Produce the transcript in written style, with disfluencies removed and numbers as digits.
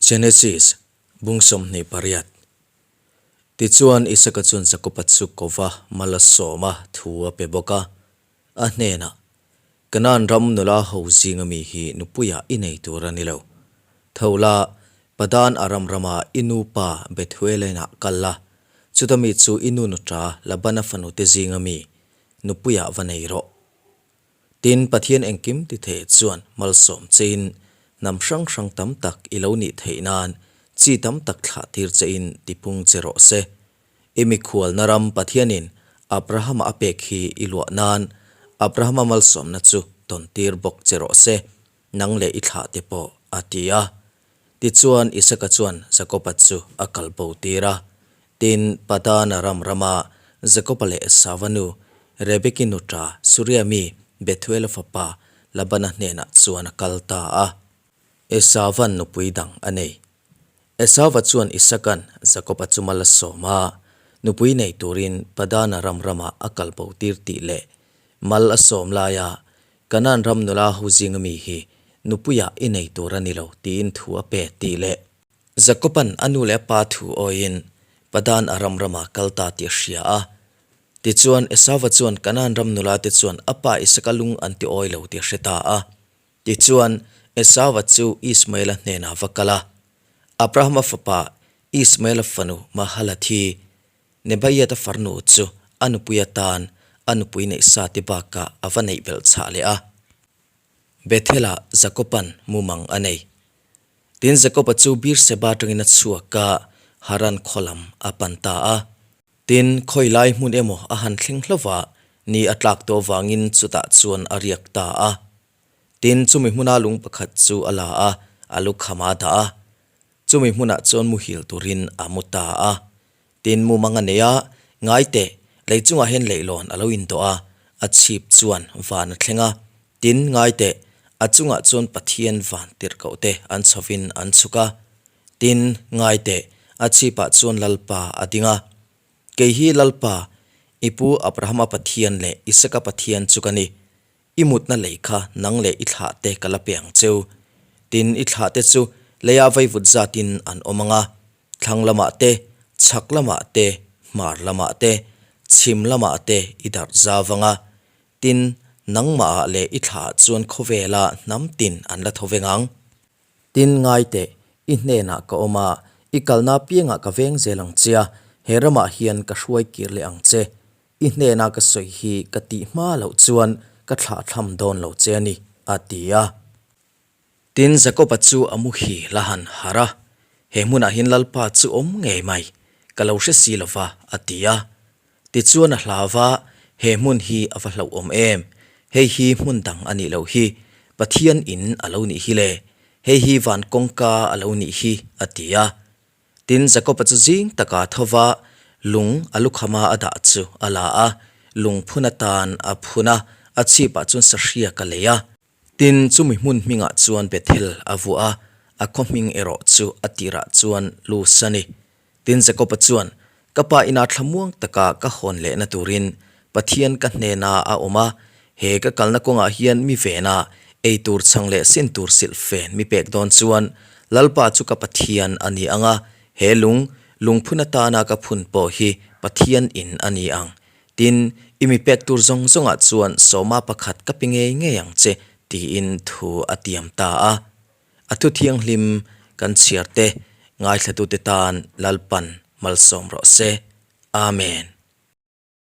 Genesis, bung 28. Tichuan, Isaka chuan Jakoba chu kova mal a sawm a, thu a pe bawk a. A hnenah, Kanaan ram nula ho zinga mi hi nupuiah i nei tur a ni lo. Tho la, Padan Aram rama i nu pa Bethuel inah kal la, chuta mi chu i nu nuṭa Labana fanute zinga mi nupuiah va nei rawh. Tin, Pathian engkim ti thei chuan malsawm chein hnam hrang hrang tam tak i lo nih theih nan chi tam tak thlah tir chein tipung che rawh se. I mikhualna ram Pathianin Abrahama a pek hi i luah nan Abrahama malsawmna chu tawn tir bawk che rawh se, nang leh i thlah te pawh, a ti a. Tichuan Isaka chuan Jakoba chu a kal bo tir a. Tin, Padana ram rama Jakoba leh Esava nu Rebeki nuṭa Suria mi Bethuela fapa Labana hnenah chuan a kal ta a. Esavan nupui dang a nei. Esava chuan Isaka'n Jakoba chu mal a sawm a, nupui nei turin Padana ram ramah a kal bo tir tih leh mal a sawm laia Kanaan ram nula ho zinga mi hi nupuiah i nei tur a ni lo tiin thu a pe tih leh Jakoba'n a nu leh a pa thu awiin Padan Aram ramah kal ta tih a hria a. Tichuan, Esauva chuan Kanaan ram nula te chuan a pa Isaka lung an ti awi lo tih a hre ta a. Tichuan, Esauva chu Ismaela hnenah va kal a. Abrahama fapa Ismaela fanu Mahalathi Nebaiata farnu chu a nupui atan a nupui neih sa te bakah a va neih belh chhah leh a. Bethel-ah Jakob-a'n mumang a nei. Tin Jakob-a chu Beer-seba atangin a chhuak a, Haran khaw lam a pan ta a. Tin, khawi lai hmun emaw a han thleng hlauh a, ni a tlak tawh avangin chutah chuan a riak ta a. Tin, chumi hmuna lung pakhat chu a la a, a lukham a dah a. Chumi hmunah chuan muhil turin a mu ta a. Tin mumang a nei a, ngai teh, lei chungah hian leihlawn a lo indawh a, a chhip chuan van a thleng a. Tin, ngai teh, a chungah chuan Pathian van tirhkoh te an chhovin an chhuk a. Tin, ngai teh, a chhipah chuan Lalpa a ding a. Kei hi Lalpa, i pu Abrahama Pathian leh Isaka Pathian chu ka ni. I mutna lei kha nang leh i thlah te ka la pe ang cheu. Tin, i thlah te chu leia vaivut zatin an awm ang a, thlang lamah te, chhak lamah te, hmar lamah te, chhim lamah te i darh zau ang a. Tin, nangmahah leh i thlaah chuan khawvela hnam tin an la tho veng ang. Tin, ngai teh, i hnenah ka awm a, i kalna piangah ka veng zel ang che a, he ramah hian ka hruai kir leh ang che. I hnena ka sawi hi ka tih hma loh chuan ka thlah thlam dawn lo che a ni, a ti a. Tin, Jakoba chu a muhil a han harh a, He hmunah hian Lalpa chu awm ngei mai, ka lo hre si lo va, a ti a. Tichuan a hlau va, He hmun hi a va hlauhawm em? Hei hi hmun dang a nih loh hi, Pathian in a lo nih hi le, hei hi van kawngka a lo nih hi, a ti a. Tin, Jakoba chu zing taka tho va, lung a lukhama a dah chu a la a, lung phun atan a phun a, a chhipah chuan sahriak a lei a. Tin, chumi hmun hmingah chuan Bethel a vuah a, a khaw hming erawh chu a tirah chuan Luz a ni. Tin, Jakoba chuan, Ka pa inah thlamuang taka ka hawn lehna turin Pathian ka hnena a awm a, he ka kalna kawngah hian mi vena ei tur chhang leh sin tur silh fen mi pek dawn chuan Lalpa chu ka Pathian a ni ang a, he lung, lungphun atana ka phun pawh hi Pathian in a ni ang. Tin, i mi pek tur zawng zawngah chuan sawma pakhat ka pe ngei ngei ang che, tiin thu a tiam ta a. A thu thianghlim kan chhiar te, ngaithlatute tan Lalpan malsawm rawh se. Amen.